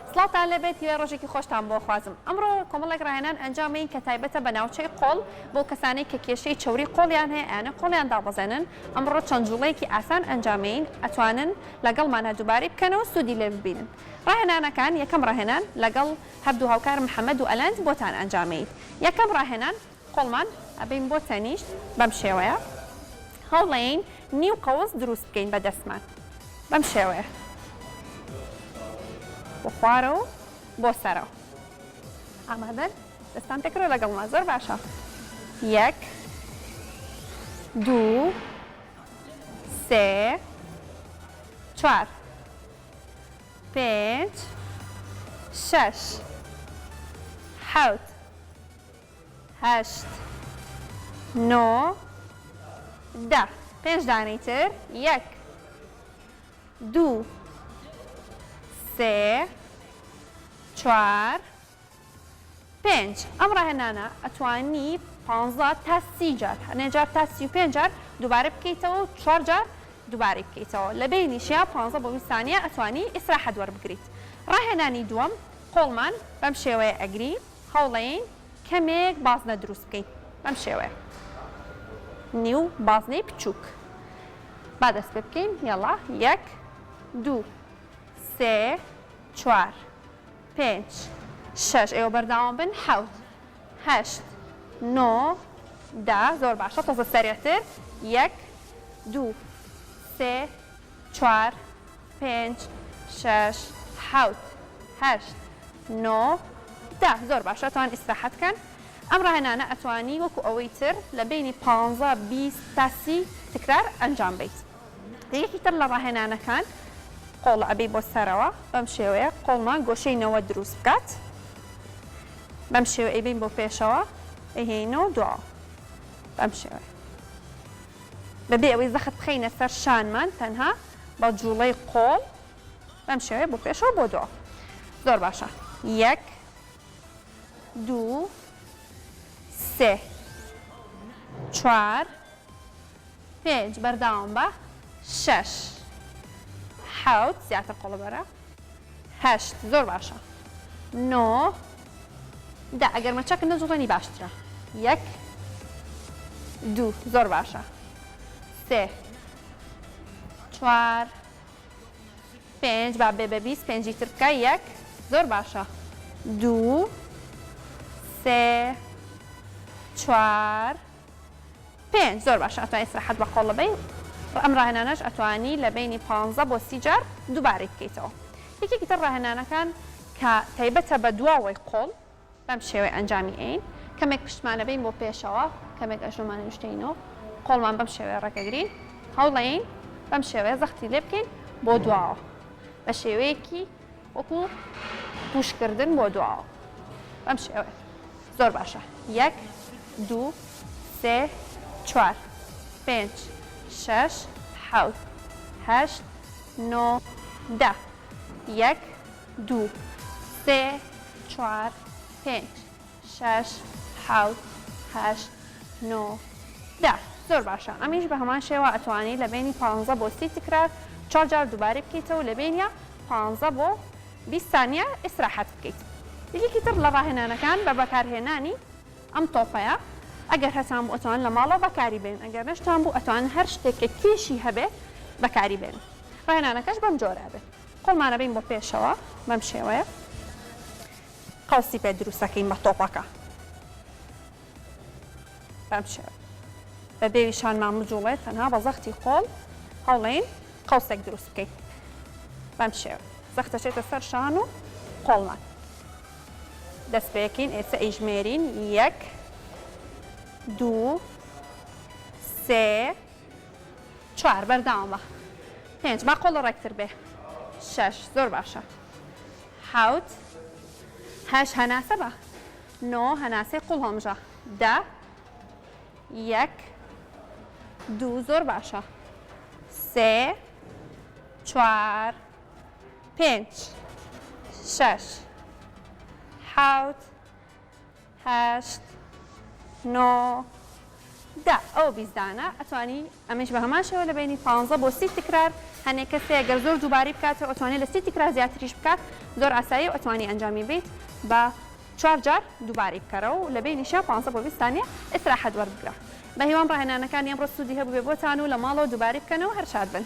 سڵاوتان لێبێت هیوای ڕۆژێکی خۆشتان بۆ خوازم ئەمڕۆ کۆمەڵێک ڕاهێنان ئەنجامەین کە تایبەتە بە ناوچەی قۆڵ بۆ کەسانەی کە کێشەی چەوری قۆڵیان هەیە ئەیانە قۆڵیان دابەزێنن ئەمڕۆ چەند جوڵەیەکی ئاسان ئەنجامەین ئەتوانن لەگەڵمانا دووبارەی بکەنەوە سوودی لێ ببینن ڕاهێنانەکان یەکەم ڕاهێنان لەگەڵ هەردوو هاوکارم محەمەد و ئەلەند بۆتان ئەنجامەیت یەکەم ڕاهێنان قۆڵمان ئەبەین بۆ تەنیشت بەم شێوەیە هەوڵەین نیو قەوس دروست بکەین بە دەستمان بەم شێوەیە بۆ خوارەوە و بۆ سەرەوە ئامادەن دەستان پێکرۆ لەگەڵما زۆر باشە یەک دوو سێ چوار پێنج شەش حەوت هەشت نۆ دە پێنج دانەی تر یەک دوو سێ چوار پێنج ئەم ڕاهێنانە ئەتوانی پانزە تا سی جار هەنێ جار تا 35 جار دووبارە بکەیتەوە و چوار جار دووبارەی بکەیتەوە لە بەینیشیا پانزە بۆ 20 سانیە ئەتوانی ئیسراحەت وەربگریت ڕاهێنانی دووەم قۆڵمان بەم شێوەیە ئەگری هەوڵەین کەمێک بازنە دروست بکەین بەم شێوەیە نیو بازنەی بچووک با دەست پێ بکەین یەڵا یەک دوو سێ چوار پێنج شەش ئێوە بەردەوام بن حەوت هەشت نۆ دە زۆر باشە تۆزە سەریعتر یەک دوو سێ چوار پێنج شەش حەوت هەشت نۆ دە زۆر باشە ئەتوان ئیسراحەت کەن ئەم ڕاهێنانە ئەتوانی وەکو ئەوەی تر لە بەینی پانزە 20 تا 30 تکرار ئەنجام بەیت یەکی تر لە ڕاهێنانەکان قۆڵ ئەبەی بۆ سەرەوە بەم شێوەیە قۆڵمان گۆشەی نەوە دروست بکات بەم شێوە ئەیبەین بۆ پێشەوە ئەیهێنەوە دواوە بەم شێوەیە بەبێ ئەوەی زەخت بخەینە سەر شانمان تەنها بە جوڵەی قۆڵ بەم شێوەیە بۆ پێشەوە بۆ دواوە زۆر باشە یەک دوو سێ چوار پێنج بەردەوام بە شەش حەوت زیاتر قۆڵە بەرە هەشت زۆر باشە نۆ دە ئەگەر مەچەکت نەجوڵێنی باشترە یەک دوو زۆر باشە سێ چوار پێنج با بێ بە 20 پێنجی تر بکە یەک زۆر باشە دوو سێ چوار پێنج زۆر باشە ئەتوانی ئیسراحەت بە قۆڵە بەی ئەم ڕاهێنانەش ئەتوانی لە بەینی پانزە بۆ 30 جار دووبارەی بکەیتەوە یەکێکی تر ڕاهێنانەکان کە تایبەتە بە دواوەی قۆڵ بەم شێوەیە ئەنجامی ئەین کەمێک پشتمان ئەبەین بۆ پێشەوە کەمێک ئەژنۆمان نوشتەینەوە قۆڵمان بەم شێوەیە ڕێکەگرین هەوڵەین بەم شێوەیە زەختی لێ بکەین بۆ دواوە بە شێوەیەکی وەکو پوشکردن بۆ دواوە بەم شێوەیە زۆر باشە یەک دوو سێ چوار پێنج شەش حەوت هەشت نۆ دە یەک دوو سێ چوار پێنج شەش حەوت هەشت نۆ دە زۆر باشە ئەمیش بە هەمان شێوە ئەتوانی لە بەینی پانزە بۆ 30 تکرار چوار جار دووبارەی بکەیتەوە لە بەینیا پانزە بۆ 20 سانیە ئیسراحەت بکەیت یەکێکی تر لە ڕاهێنانەکان بە بەکارهێنانی ئەم تۆپەیە ئەگەر هەتان بوو ئەتوانن لە ماڵەوە بەکاری بێنن ئەگەر نەشتان بوو ئەتوانن هەر شتێک کە کێشی هەبێت بەکاری بێنن ڕاهێنانەکەش بەم جۆرە ئەبێت قۆڵمان ئەبەین بۆ پێشەوە بەم شێوەیە قەوسی پێ دروستەکەین بە تۆپەکە بەم شێوە بە بێوی شانمان بجوڵێت تەنها بە زەختی قۆڵ هەوڵین قەوسێک دروست بکەین بەم شێوە زەختە چێتە سەر شان و قۆڵمان دەست پێکین ئێستا ئەیژمێرین یەک دوو سێ چوار بەردەوام بە پێنج با قۆڵە ڕێکتر بێ شەش زۆر باشە حەوت هەشت هەناسە بە نۆ هەناسەی قوڵ هەڵمژە دە یەک دوو زۆر باشە سێ چوار پێنج شەش حەوت هەشت نۆ دە ئەوە 20 دانە ئەتوانی ئەمەیش بە هەمان شێوە لە بەینی پانزە بۆ 30 تکرار. هەنێ کەس هەیە گەر زۆر دووبارەی بکاتەوە ئەتوانێت لە سی تکرار زیاتریش بکات، زۆر ئاساییە و ئەتوانی ئەنجامی بەیت بە چوار جار دووبارەی بکەرەوە و لە بەینیشا 15 بۆ 20 سانیە ئیسراحەت وەربگرە. بەهیوام ڕاهێنانەکانی ئەمڕۆ سوودی هەبووبێ بۆتان و لە ماڵەوە دووبارەی بکەنەوە هەر شاد بن.